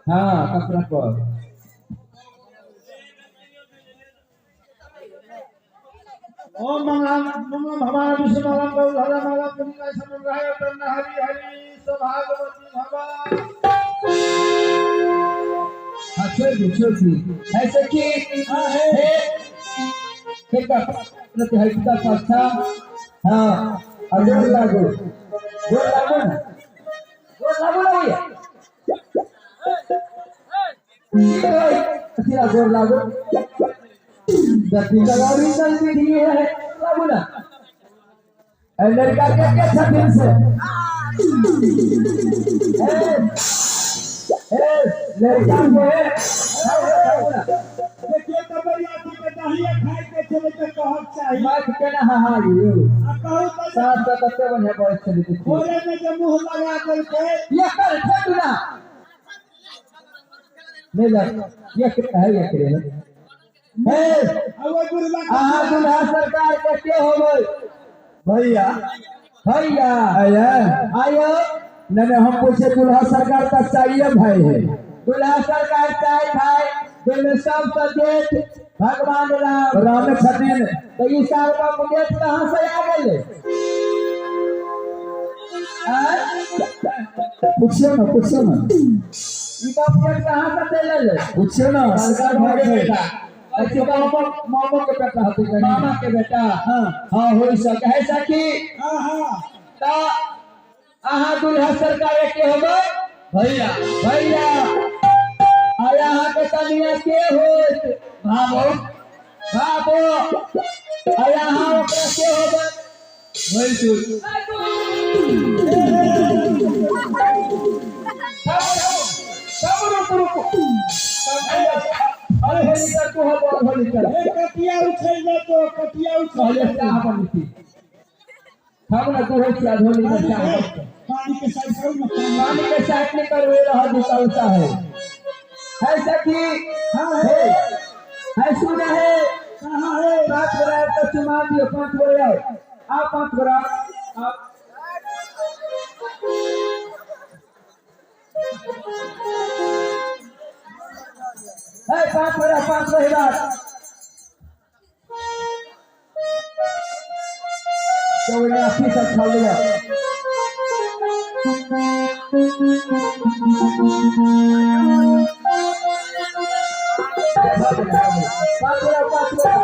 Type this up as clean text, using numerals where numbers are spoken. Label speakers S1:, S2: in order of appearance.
S1: हाँ कपड़ा पर
S2: ओम मंगलम मंगलम भवान विष्णु मंगलम गौर मंगलम पुण्य समग्राय तन्न हरि हरि सौभाग्यवती भगवान।
S1: हाँ छोड़ दी छोड़ दी ऐसे कि
S2: हाँ है
S1: कितना हल्का पाछा। हाँ और गोर लागू गोर लागू ना गोर लागू ना भैया तेरा गोर लागू दत्ती चलती रही है लागू ना लड़का के क्या छथिन से ए लड़का के
S2: देखिए तो बरियाती के दहिया खाए के चले के कहक चाही
S1: माइक केना हाहारी यौ
S2: आ कहू त
S1: सात सात कते बढ़िया बॉय छलै देखियौ
S2: भोरे में जे मुंह लगा देलकै
S1: ये कर फेंकू ना नहीं जा ये है ये करे है
S2: आ ओइ बुढ़वा के
S1: अहाँ दुल्हा सरकार के के होबै
S3: भैया
S1: भैया
S3: आया
S1: आयो
S3: नहीं नहीं हम पूछे दुल्हा सरकार का चाहिए भाई है
S1: दुल्हा सरकार चाहे भाई जाहिमे सबसँ जेठ भगवान राम
S3: राम छथिन
S1: तऽ ई साल बाबू जेठ कहाँ से आ गेलै आँय?
S3: पूछियो ना पूछियो ना
S1: ई बाबू जेठ कहाँ से चलि एलै
S3: पूछियो ना
S1: सरकार
S3: भाई
S1: के
S3: है
S1: बेटा
S3: अच्छा मामा मामा के बेटा हते कहीं
S1: मामा के बेटा
S3: हाँ
S1: हाँ हो सके है सखी
S2: हाँ हाँ
S1: तऽ अहाँ दुल्हा सरकार के होबै
S3: भैया
S1: भैया आय अहाँके कनिया के होत
S3: भाबो
S1: बाबो आय अहाँ ओकरा के होबै
S3: भैंसुर
S1: सब रुकू रुकू अरे होली कर तू हो होली कर
S2: ए कटिया उछल जेतो कटिया उछल
S1: पहले
S2: जेतो
S1: चाह बनी थी हम ना तू हो क्या होली कर चाह
S2: हाँ पानी के साइड करू ना।
S1: पानी के साइड नहीं करवे रहा दिखावता है। है सखी।
S2: हाँ
S1: है
S2: है।
S1: है सुना है।
S2: कहाँ है?
S1: 5 गोरा तो चुमा दियो। 5 गोरा आओ, आप 5 गोरा आप। है 5 गोरा, 5 गोरा। तो उन्हें ऑफिस अच्छा लिया। 5 गोरा, 5 गोरा।